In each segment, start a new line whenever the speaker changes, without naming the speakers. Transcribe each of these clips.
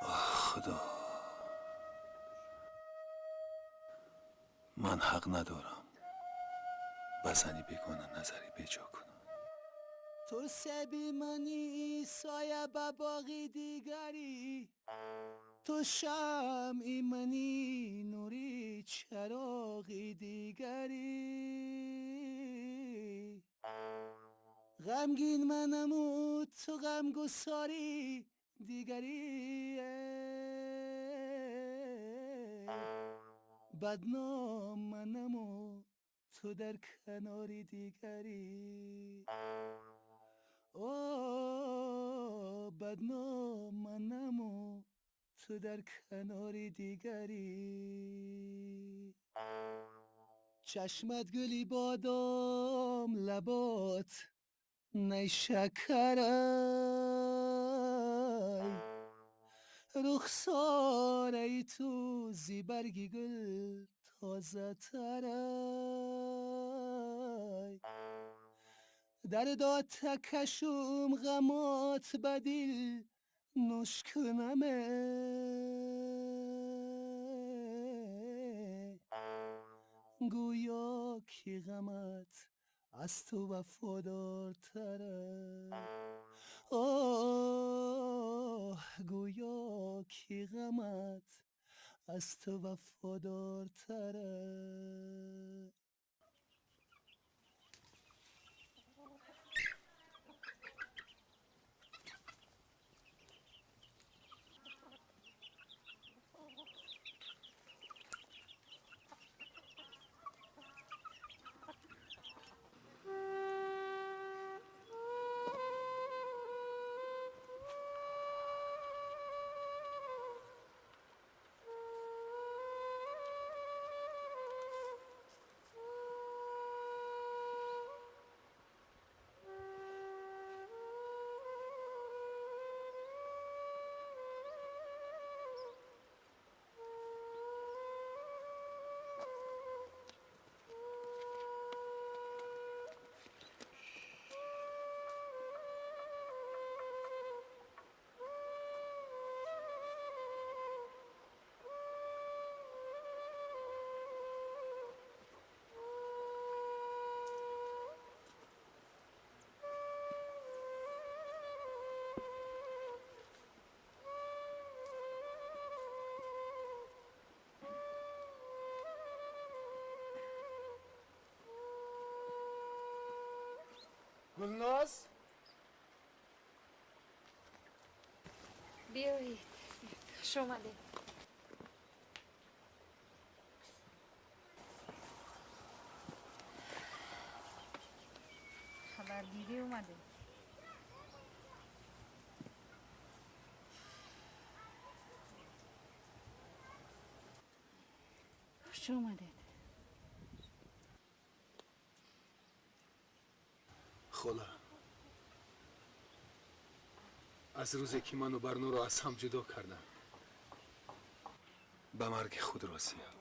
Худо, ман ҳақ надорам ба зани бегона назари беҷо кунам.
Ту себи мани, соя ба боғи дигарӣ, ту шамъи мани, нури чароғи дигарӣ. Ғамгин манаму ту ғамгусори дигарӣ, бадном манаму ту дар канори дигарӣ. О, бадном манаму ту дар канори дигарӣ. Чашмат гули бодом, лабот найшакарай, рухсораи ту зи барги гул тозатарай. Дардот кашум, ғамот ба дил нӯш кунаме, гӯё ки ғамат аз ту вафодортарай. Оҳ, гӯё ки ғамат аз ту вафодортарай.
Гулноз.
Биёед, хуш омадед. Хабаргирӣ омадед? Хуш омадед.
Хола, аз рӯзе ки ману Барноро аз ҳам ҷудо кардам, ба марги худ розиям.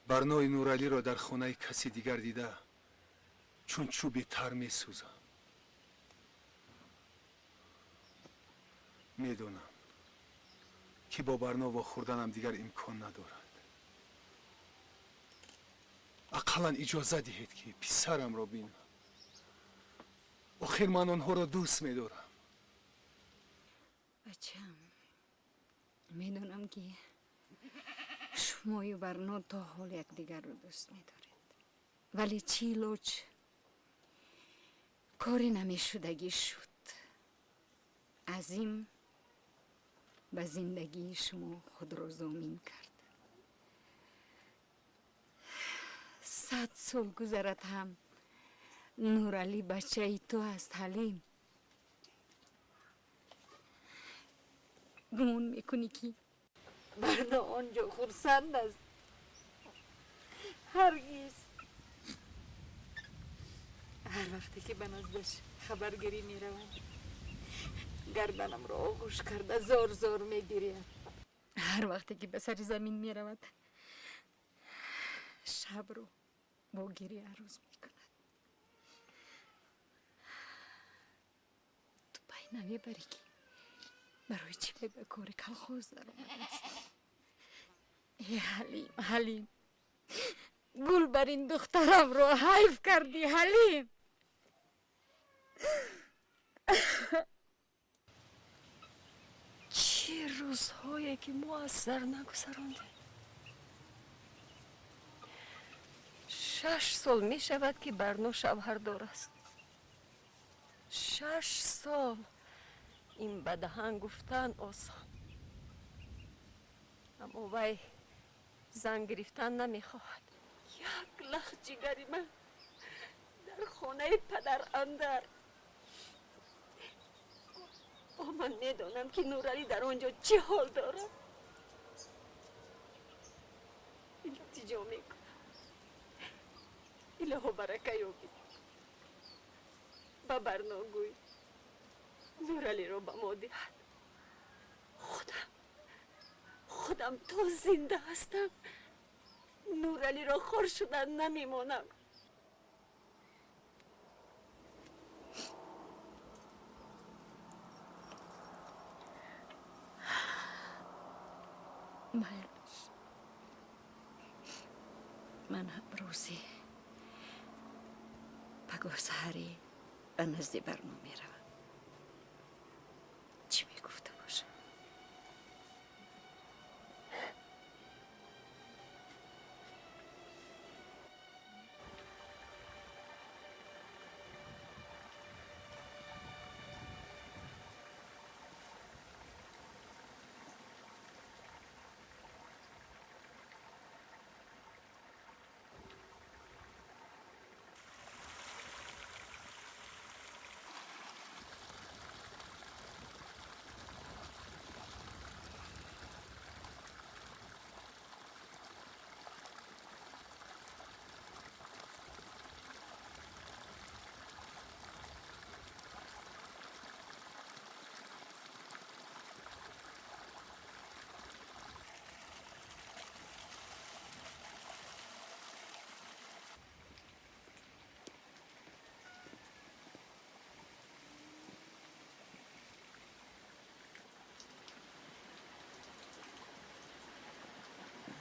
Барнои Нуралиро дар хонаи каси дигар дида, чун чӯби тар месӯзам. Медонам, ки бо Барно вохӯрданам дигар имкон надорад. Ақаллан иҷоза диҳед, ки писарамро бинам. Охир ман онҳоро дӯст медорам.
Бачам, медонам, ки шумою Барно то ҳол якдигарро дӯст медоред, вале чӣ лоч, кори намешудагӣ шуд. Азим ба зиндагии шумо худро зомин кард. 100 сол гузарад ҳам, Нуралӣ бачаи ту аст, Ҳалим. Гумон мекунӣ, ки Барно он ҷо хурсанд аст? Ҳаргиз. Ҳар вақте ки ба наздаш хабаргирӣ меравам, гарданамро оғӯш карда зор зор мегиряд. Ҳар вақте ки ба сари замин меравад, шабро бо гиря рӯз мекунад. Ту пай намебарӣ, ки Барои чӣ вай ба кори колхоз даромадааст? Э Ҳалим, Ҳалим, гул бар ин духтарамро ҳайф кардӣ, Ҳалим.
Чӣ рӯзҳое ки мо аз сар нагузарондем. 6 сол мешавад ки Барно шавҳардор аст. 6 сол. Ин ба даҳан гуфтан осон, аммо вай зан гирифтан намехоҳад. Як лахт ҷигари ман дар хонаи падар андар. О, ман медонам ки Нуралӣ дар он ҷо чӣ ҳол дорад. Илтиҷо мекунам, илоҳо барака ёбӣ. Ба Барно гӯй Нуралиро ба мо диҳад. Худам то зинда ҳастам Нуралиро хор шудан намемонам.
Майлаш, ман ҳам рӯзе пагоҳ саҳарӣ ба назди Барно меравам. Чӣ мегуфта бошам?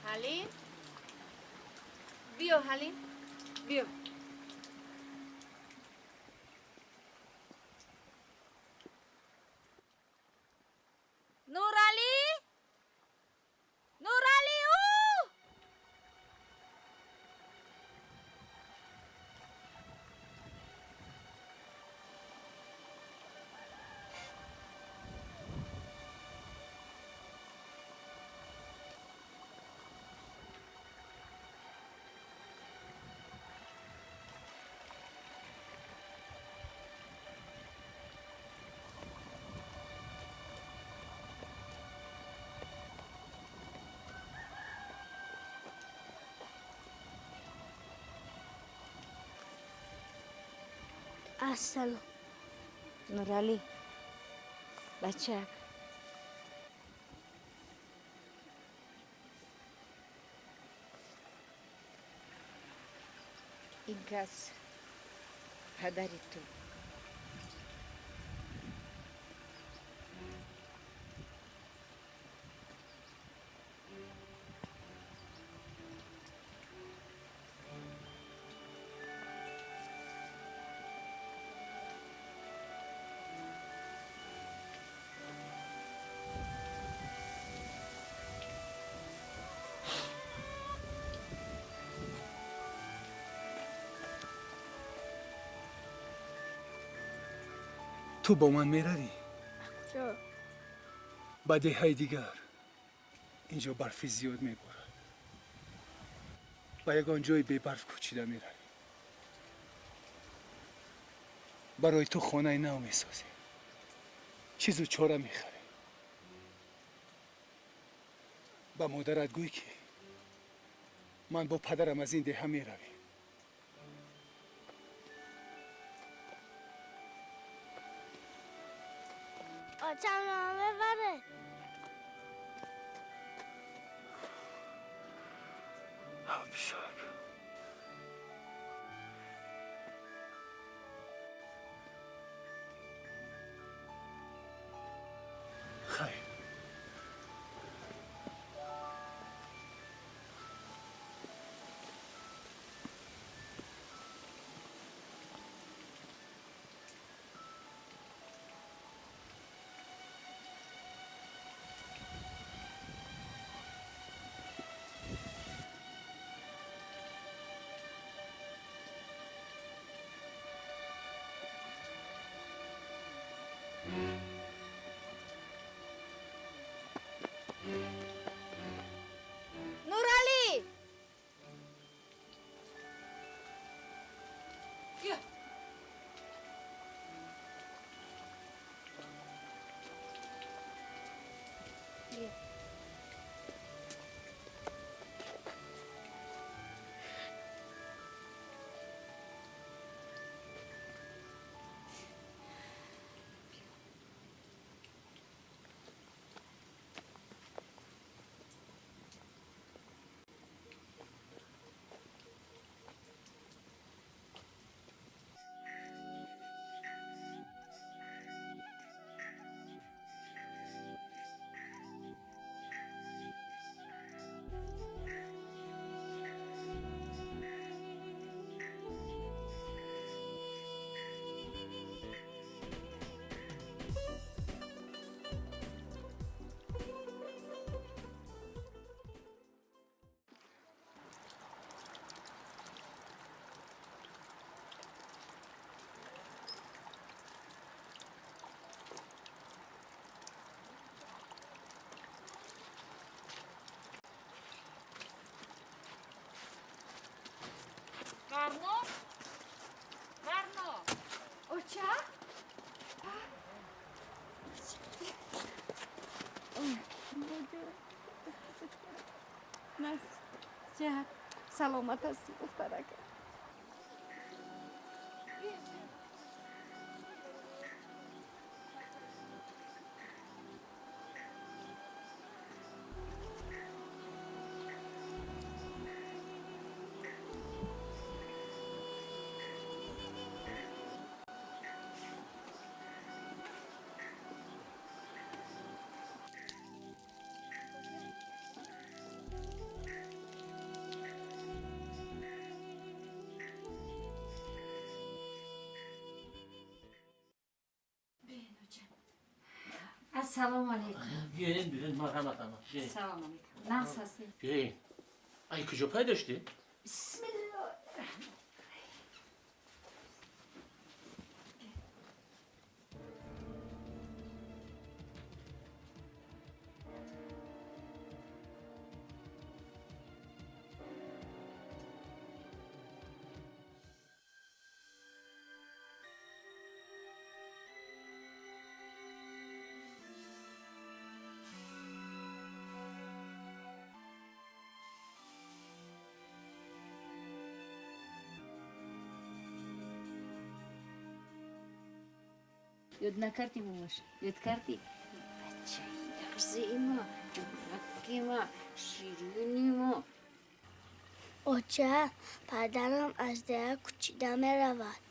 ҳалим, биё ҳалим, биё. Нуралӣ, Нуралӣ, ӯ!
Ассалом.
Нуралӣ, бачак, ин кас падари ту.
Ту бо ман меравӣ?
Куҷо?
Ба деҳаи дигар. Инҷо барфи зиёд меборад. Ба ягон ҷои бебарф кӯчида меравӣ. Барои ту хонаи нав месозем. Чизу чора мехарем. Ба модарат гӯй ки ман бо падарам аз ин деҳа меравем.
Очам мебарад.
Писар.
Нуралӣ! Карно? Карно? Оча? Саломат ҳастӣ, духтарака. Ассалому алайкум.
Биёин, биёин, марҳамат ана. Биёин.
Салом алайкум. Нағз ҳастед?
Биёин. Ай, куҷо пайдо шудӣ?
Бисмиллоҳ.
Ёд накардӣ, бобош? Ёд кардӣ? Бачаи нағзи ма, ҷумраки ма, ширини ма.
Оча, падарам аз деҳа кӯчида меравад.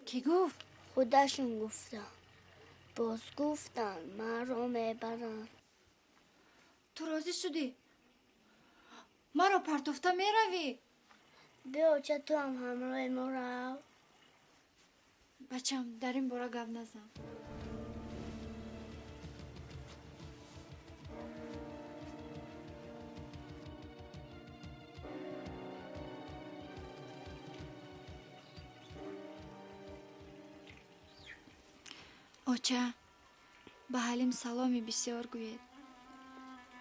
Кӣ гуфт?
Худашон гуфтанд. Боз гуфтанд, маро мебаранд.
Ту розӣ шудӣ? Маро партофта меравӣ?
Биё, оча, ту ҳам ҳамроҳи мо рав.
Бачам, дар ин бора гап назан. Оча, ба Ҳалим саломи бисёр гӯед.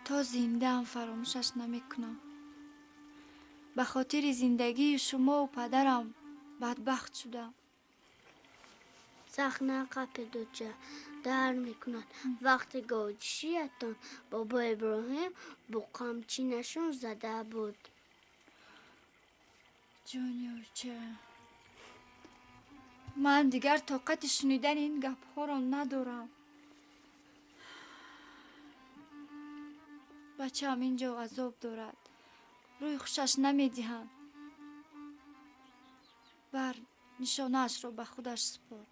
То зиндаам фаромӯшаш намекунам. Ба хотири зиндагии шумову падарам бадбахт шудам.
Сахт нақапед, оча, дард мекунад. Вақти говчишиятон бобо Иброҳим бо қамчинашон зада буд.
Ҷони оча, ман дигар тоқати шунидани ин гапҳоро надорам. Бачаам ин ҷо азоб дорад, рӯи хушаш намедиҳанд. Бар нишонаашро ба худаш супор.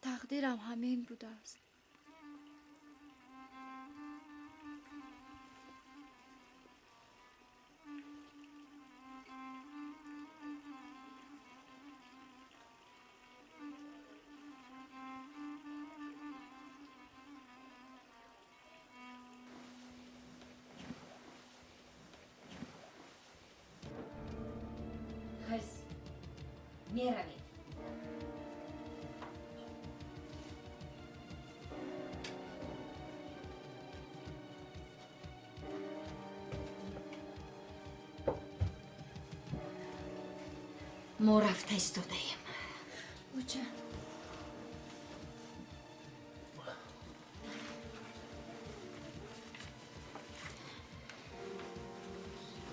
Тақдирам ҳамин будааст.
Хас, меравем. Мо рафта истодаем.
Оча.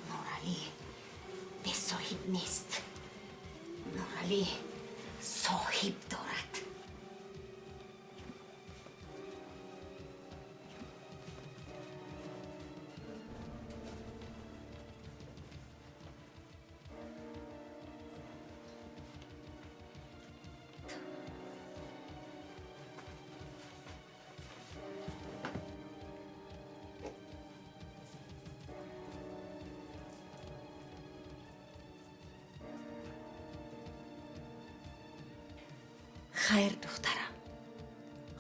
Нуралӣ бесоҳиб нест. Нуралӣ соҳиб дорад. Хайр, духтарам,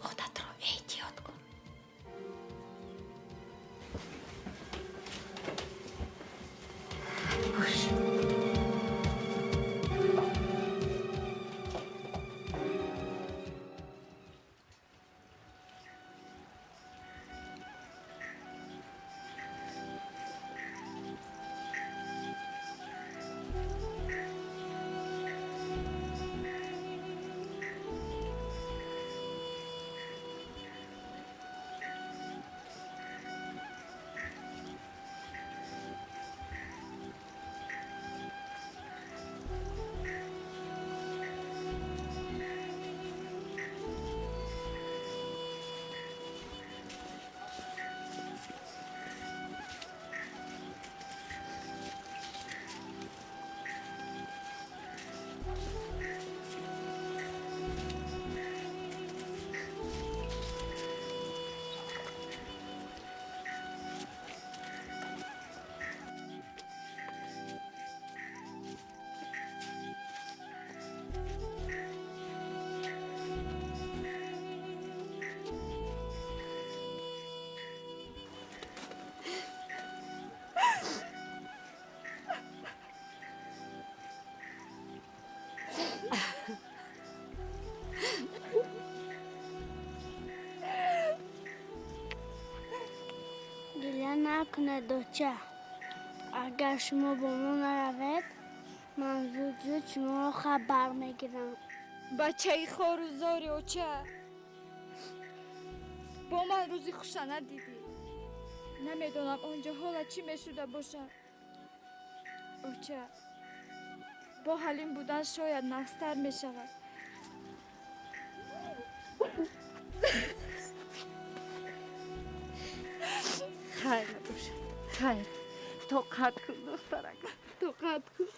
худатро эҳтиёт кун. Гӯш.
Гиря накунед, доча. Агар шумо бо мо наравед, ман зуд-зуд шуморо хабар мегирам.
Бачаи хору зори оча, бо ман рӯзи хуша надидӣ. Намедонам он ҷо ҳола чӣ мешуда бошад. Оча, бо Ҳалим будан шояд нағзтар мешавад.
Хайр набошад, хайр. Тоқат кун, духтарак, тоқат кун.